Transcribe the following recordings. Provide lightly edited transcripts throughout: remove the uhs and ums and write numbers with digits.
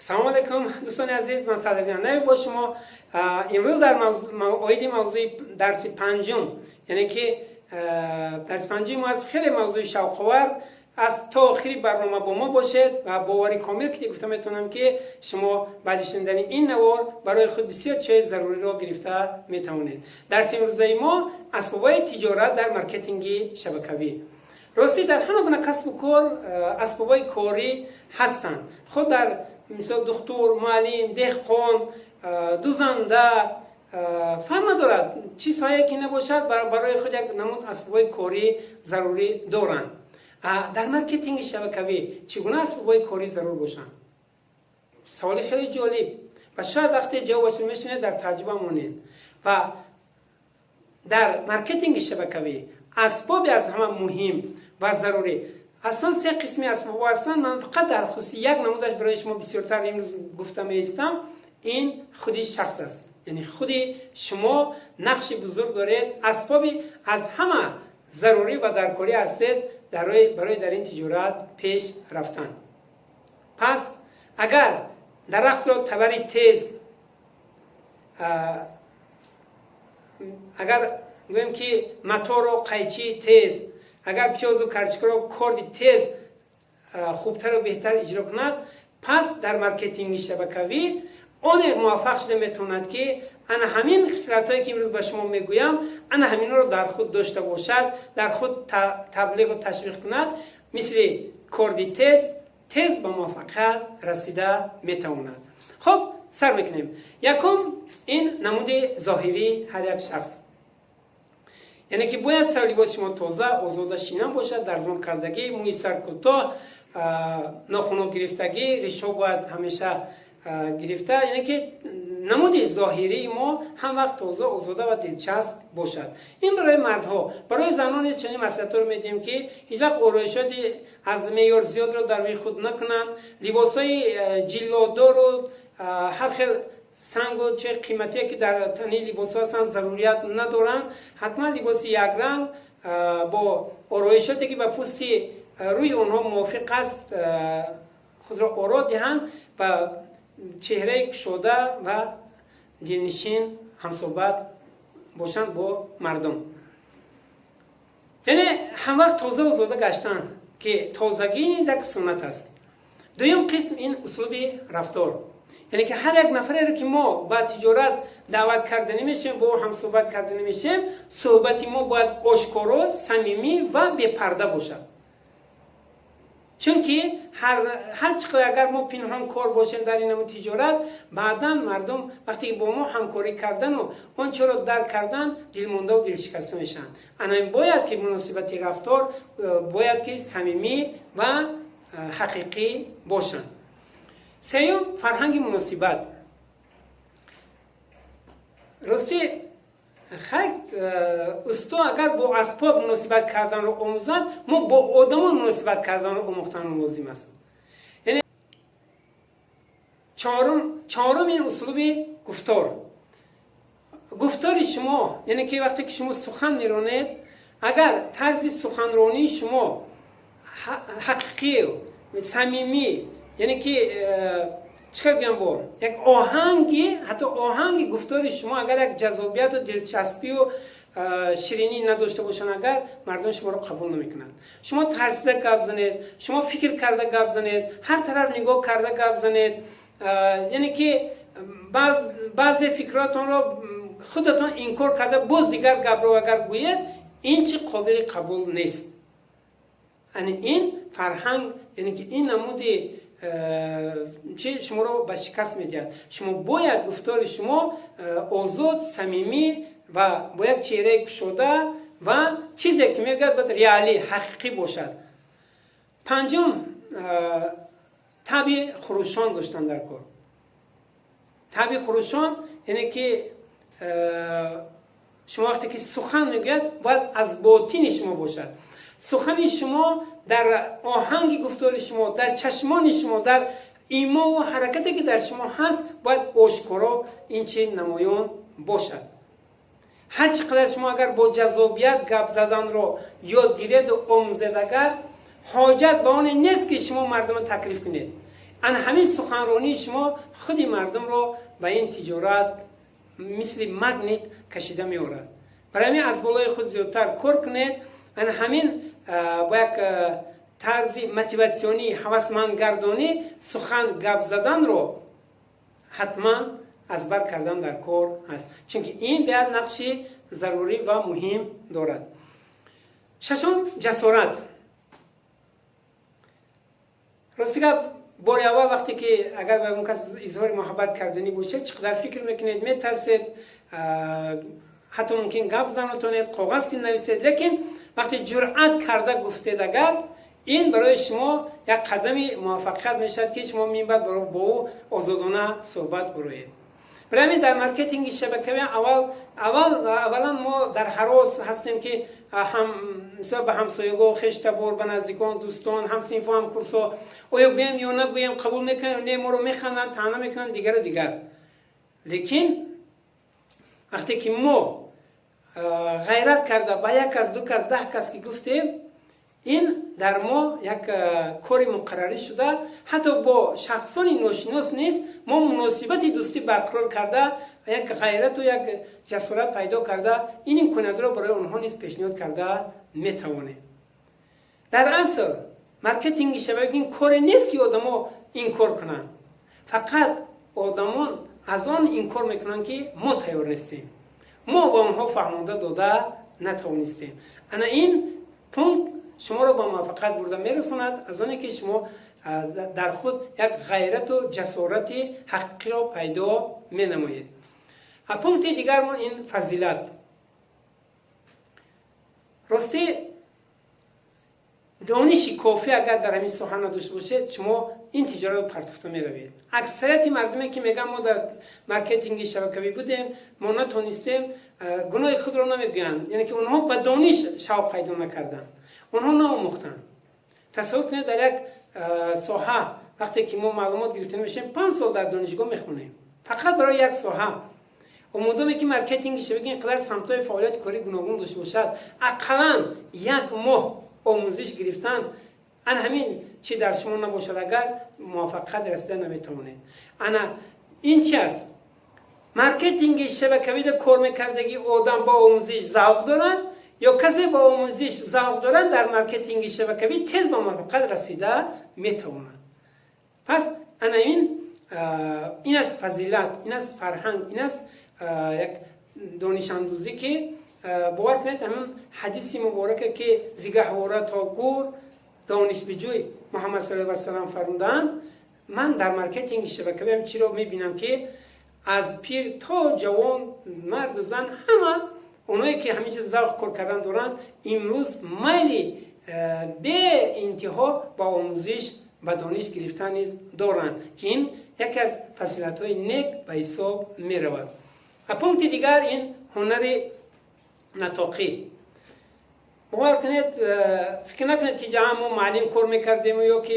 Салом алейкум, дӯстони азиз, ман Садриддин Анаев бо шумо. Имрӯз дар оиди мавзӯи дарси панҷум, яъне ки дарси панҷум аз хеле мавзӯи шавқовар аз то охири барнома бо мо бошед ва бовари комил ки гуфта метавонам, ки шумо баъди шунидани ин навор барои худ бисёр чизи заруриро гирифта метавонед. Дарси имрӯзаи мо: асбобҳои тиҷорат дар маркетинги шабакавӣ. Ростӣ, дар ҳама гуна касбу кор асбобҳои корӣ ҳастанд, худ дар мисол духтур, муаллим, деҳқон, дузанда, фарқ надорад, чӣ соҳае ки набошад, барои худ як намуд асбобҳои корӣ зарурӣ доранд. Дар маркетинги шабакавӣ чӣ гуна асбобҳои корӣ зарур бошанд? Саволи хеле ҷолиб ва шояд вақте ҷавобашро мешунед, дар таъҷуба монед. Ва дар маркетинги шабакавӣ асбоби аз ҳама муҳим ва зарурӣ аслан се қисми асбобҳо ҳастанд. Ман фақат дар хусуси як намудаш барои шумо бисёртар имрӯз гуфта меистам. Ин худи шахс аст, яъне худи шумо нақши бузург доред, асбоби аз ҳама зарурӣ ва даркорӣ ҳастед барои дар ин тиҷорат пеш рафтан. Пас агар дарахтро табари тез, агар гӯем ки маторо қайчии тез, агар пиёзу карчикаро корди тез хубтару беҳтар иҷро кунад, пас дар маркетинги шабакавӣ оне муваффақ шуда метавонад, ки ана ҳамин хислатҳое ки имрӯз ба шумо мегӯям, ана ҳаминро дар худ дошта бошад, дар худ таблиғу ташвиқ кунад. Мисли корди тез тез ба муваффақият расида метавонад. Хуб, сар мекунем. Якум ин намуди зоҳирии ҳар як шахс, яъне ки бояд сару либоси шумо тоза, озода, шинам бошад, дарзмон кардагӣ, мӯи сар кӯтоҳ, нохуно гирифтагӣ, ришҳо бояд ҳамеша гирифта, яъне ки намуди зоҳирии мо ҳам вақт тоза, озода ва дилчасп бошад. Ин барои мардҳо. Барои занон низ чунин маслиҳатҳоро медиҳем, ки ҳеҷ вақт ороишоти аз меъёр зиёдро дар рӯи худ накунанд, либосҳои ҷиллодору ҳар хел сангу че қиматие ки дар тани либосҳо ҳастанд, зарурият надоранд. Ҳатман либоси якранг бо ороишоте ки ба пӯсти рӯи онҳо мувофиқ аст, худро оро диҳанд ва чеҳраи кушода ва дилнишин ҳамсӯҳбат бошанд бо мардум. Яъне ҳамвақт тоза озода гаштан, ки тозагӣ низ як суннат аст. Дуюм қисм ин услуби рафтор, яъне ки ҳар як нафареро ки мо ба тиҷорат даъват карда намешем, бо ӯ ҳамсӯҳбат карда намешем, суҳбати мо бояд ошкоро, самимӣ ва бепарда бошад. Чунки ҳар чӣ қадар агар мо пинҳон кор бошем дар ин намуд тиҷорат, баъдан мардум вақте ки бо мо ҳамкорӣ кардану он чиро дарк кардан, дилмондаву дилшикаста мешаванд. Ана бояд ки муносибати рафтор бояд ки самимӣ ва ҳақиқӣ бошанд. Сеюм, фарҳанги муносибат. Ростӣ, хай, усто агар бо асбоб муносибат карданро омӯзад, мо бо одамон муносибат карданро омӯхтан лозим аст. Яъне чорум ин услуби гуфтор. Гуфтори шумо, яъне ки вақте ки шумо сухан меронед, агар тарзи суханронии шумо ҳақиқӣ, самимӣ, яъне ки чӣ хел гӯям, бо як оҳанги, ҳатто оҳанги гуфтори шумо агар як ҷаззобияту дилчаспию ширинӣ надошта бошанд, агар мардум шуморо қабул намекунанд. Шумо тарсида гап занед, шумо фикр карда гап занед, ҳар тараф нигоҳ карда гап занед, яъне ки баъзе фикротонро худатон инкор карда, боз дигар гапро агар гӯед, ин чи қобили қабул нест. Яъне ин фарҳанг, яъне ки ин намуди чи шуморо ба шикаст медиҳад. Шумо бояд гуфтори шумо озод, самимӣ ва бо як чеҳраи кушода ва чизе ки мегӯяд, бояд реалӣ, ҳақиқӣ бошад. Панҷум, табъи хурӯшон доштан дар кор. Табъи хурӯшон, яъне ки шумо вақте ки сухан мегӯяд, бояд аз ботини шумо бошад. Сухани шумо дар оҳанги гуфтори шумо, дар чашмони шумо, дар имову ҳаракате ки дар шумо ҳаст, бояд ошкоро ин чи намоён бошад. Ҳар чӣ қадар шумо агар бо ҷаззобият гап заданро ёд гиреду омӯзед, агар ҳоҷат ба оне нест, ки шумо мардумро таклиф кунед. Ана ҳамин суханронии шумо худи мардумро ба ин тиҷорат мисли магнит кашида меорад. Барои ҳамин аз болои худ зиёдтар кор кунед. Ана ҳамин бо як тарзи мотиватсионӣ, ҳавасмандгардонӣ сухан гап заданро ҳатман аз бар кардан дар кор ҳаст, чунки ин беҳад нақши зарурӣ ва муҳим дорад. Шашум, ҷасорат. Рости гап, бори аввал вақте ки агар ба ягон кас изҳори муҳаббат карданӣ бошед, чӣ қадар фикр мекунед, метарсед, ҳатто мумкин гап зада натавонед, коғаз ки нависед. Лекин вақте ҷуръат карда гуфтед, агар ин барои шумо як қадами муваффақият мешавад, ки шумо минбаъд бо ӯ озодона суҳбат буроед. Барои ҳамин дар маркетинги шабакавӣ аввалан мо дар ҳарос ҳастем, ки мисол ба ҳамсоягоҳ, хештабор, ба наздикон, дӯстон, ҳамсинфо, ҳамкурсо оё гӯем ё нагӯем, қабул мекунанд, не, моро механданд, таъна мекунанд, дигару дигар. Лекин вақте ки мо ғайрат карда ба як кас, ду кас, 10 кас ки гуфтем, ин дар мо як кори муқаррарӣ шуда, ҳатто бо шахсони ношинос низ мо муносибати дӯстӣ барқарор карда, як ғайрату як ҷасорат пайдо карда, ин имкониятро барои онҳо низ пешниҳод карда метавонем. Дар асл маркетинги шабакӣ ин коре нест, ки одамо инкор кунанд. Фақат одамон аз он инкор мекунанд, ки мо тайёр нестем, мо ба онҳо фаҳмонда дода натавонистем. Ана ин пункт шуморо ба муваффақият бурда мерасонад, аз оне ки шумо дар худ як ғайрату ҷасорати ҳақиқиро пайдо менамоед. Пункти дигармон ин фазилат. Ростӣ, дониши кофӣ агар дар ҳамин соҳа надошта бошед, шумо ин тиҷоратро партофта меравед. Аксарияти мардуме ки мегӯянд, мо дар маркетинги шабакавӣ будем, мо натонистем, гуноҳи худро намегӯянд, яъне ки онҳо ба дониш шавқ пайдо накарданд, онҳо наомӯхтанд. Тасаввур кунед, дар як соҳа вақте ки мо маълумот гирифта мешавем, 5 сол дар донишгоҳ мехонем фақат барои як соҳа. Модоме ки маркетинги шабакӣ ин қадар самтҳои фаъолияти корӣ гуногун дошта бошад, ақаллан як моҳ омӯзиш гирифтан, ана ҳамин чи дар шумо набошад, агар муваффақият расида наметавонед. Ана ин чи аст? Маркетинги шабакавида кор мекардагӣ одам ба омӯзиш завқ дорад ё касе ба омӯзиш завқ дорад, дар маркетинги шабакавӣ тез ба муваффақият расида метавонад. Пас ана ин аст фазилат, ин аст фарҳанг, ин аст як донишандӯзӣ, ки бовар кунед, ҳамин ҳадиси мубораке, ки зи гаҳвора то гур дониш биҷӯй, Муҳаммад саллаллоҳу алайҳи васалам фармуданд. Ман дар маркетинги шабакавӣ чиро мебинам, ки аз пир то ҷавон, марду зан, ҳама оное ки ҳамин чиз завқ кор кардан доранд, имрӯз майли беинтиҳо ба омӯзиш, ба дониш гирифтан низ доранд, ки ин яке аз фазилатҳои нек ба ҳисоб меравад. Ва пункти дигар ин ҳунари натоқӣ. Бовар кунед, фикр накунед, ки ҷа мо муаллим кор мекардем ё ки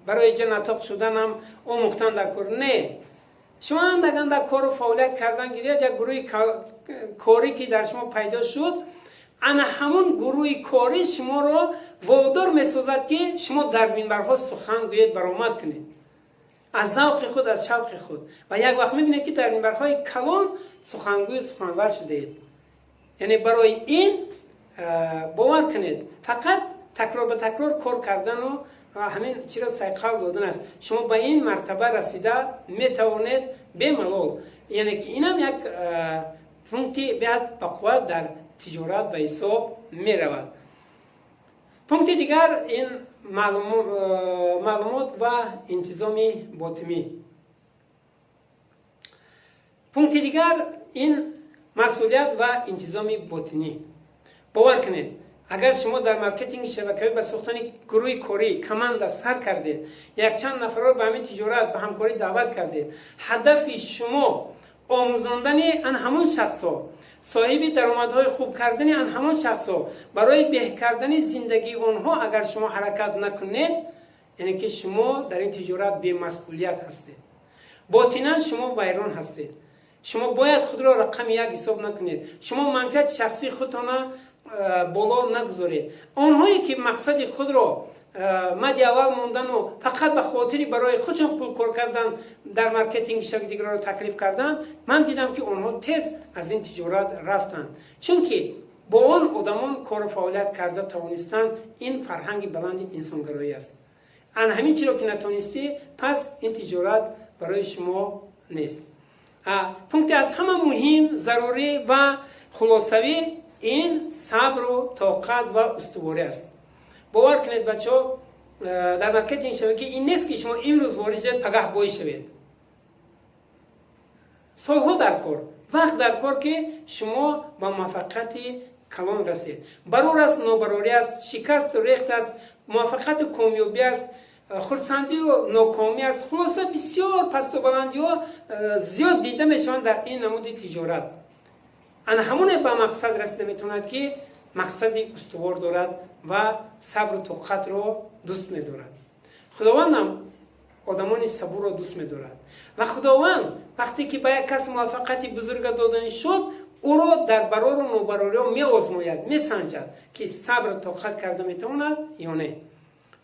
барои ҷа натоқ шуданам омӯхтан дар кор не. Шумо андак андак кору фаъолият кардан гиред, як гурӯҳи корӣ ки дар шумо пайдо шуд, ана ҳамун гурӯҳи корӣ шуморо водор месозад, ки шумо дар минбарҳо сухан гӯед, баромад кунед аз завқи худ, аз шавқи худ. Ва як вақт мебинед, ки дар минбарҳои калон сухангӯю суханвар шудаед. Яъне барои ин, бовар кунед, фақат такрор ба такрор кор кардану ҳамин чиро сайқал додан аст, шумо ба ин мартаба расида метавонед бемалол. Яъне ки инам як пункти беҳад бақувват дар тиҷорат ба ҳисоб меравад. Пункти дигар ин маълумот ва интизоми ботинӣ. Пункти дигар ин масъулият ва интизоми ботинӣ. Бовар кунед, агар шумо дар маркетинги шабакавӣ ба сохтани гурӯҳи корӣ, команда сар кардед, якчанд нафарро ба ҳамин тиҷорат, ба ҳамкорӣ даъват кардед, ҳадафи шумо омӯзондани ан ҳамон шахсҳо, соҳиби даромадҳои хуб кардани ан ҳамон шахсҳо, барои беҳ кардани зиндагии онҳо агар шумо ҳаракат накунед, яъне ки шумо дар ин тиҷорат бемасъулият ҳастед, ботинан шумо вайрон ҳастед. Шумо бояд худро рақами як ҳисоб накунед, шумо манфиати шахсии худтона боло нагузоред. Онҳое ки мақсади худро Мади аввал мондану фақат ба хотири барои худшон пул кор кардан, дар маркетинги шабаки дигарро таклиф кардан, ман дидам, ки онҳо тез аз ин тиҷорат рафтанд, чунки бо он одамон кору фаъолият карда тавонистанд. Ин фарҳанги баланди инсонгароӣ аст. Ан ҳамин чиро ки натонистӣ, пас ин тиҷорат барои шумо нест. Пункти аз ҳама муҳим, зарурӣ ва хулосавӣ ин сабру тоқат ва устуворӣ аст. Бовар кунед, бачаҳо, дар маркетинг шабакӣ ин нест, ки шумо имрӯз ворид шавед, пагаҳ бой шавед. Солҳо дар кор, вақт дар кор, ки шумо ба муваффақияти калон расед. Барор аст, нобарорӣ аст, шикасту рехт аст, муваффақияту комёбӣ аст, хурсандию нокомӣ аст. Хулоса, бисёр пасту баландиҳо зиёд дида мешаванд дар ин намуди тиҷорат. Ана ҳамоне ба мақсад расида метавонад, ки мақсади устувор дорад ва сабру тоқатро дӯст медорад. Худовандам одамони сабурро дӯст медорад ва Худованд вақте ки ба як кас муваффақияти бузурга доданӣ шуд, ӯро дар барору нобарориҳо меозмояд, месанҷад, ки сабру тоқат карда метавонад ё не.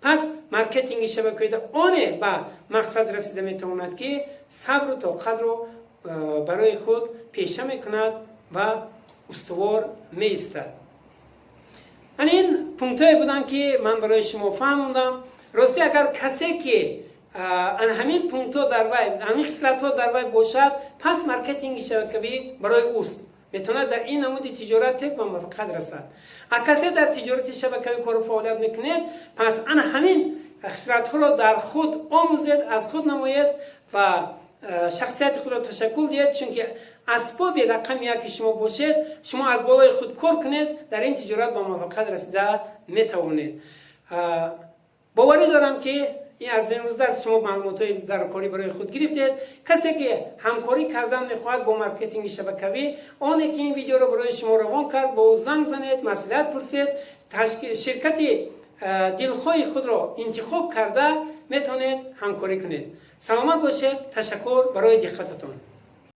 Пас маркетинги шабакаида оне ба мақсад расида метавонад, ки сабру тоқатро барои худ пеша мекунад ва устувор меистад. Ан ин пунктҳое буданд, ки ман барои шумо фаҳмондам. Ростӣ, агар касе ки ан ҳамин пунктҳо дар вай, ҳамин хислатҳо дар вай бошад, пас маркетинги шабакавӣ барои ӯст, метавонад дар ин намуди тиҷорат тез ба муваффақият расад. А касе дар тиҷорати шабакавӣ кору фаъолият мекунед, пас ана ҳамин хислатҳоро дар худ омӯзед, аз худ намоед ва шахсияти худро ташаккул диҳед, чунки асбоби рақами яки шумо бошед. Шумо аз болои худ кор кунед, дар ин тиҷорат ба муваффақият расида метавонед. Боварӣ дорам, ки аз имрӯз дарс шумо маълумотҳои даркорӣ барои худ гирифтед. Касе ки ҳамкорӣ кардан мехоҳад бо маркетинги шабакавӣ, оне ки ин видеоро барои шумо равон кард, бо ӯ занг занед, маслиҳат пурсед, ширкати дилхоҳи худро интихоб карда метавонед ҳамкорӣ кунед. Саломат бошед, ташаккур барои диққататон.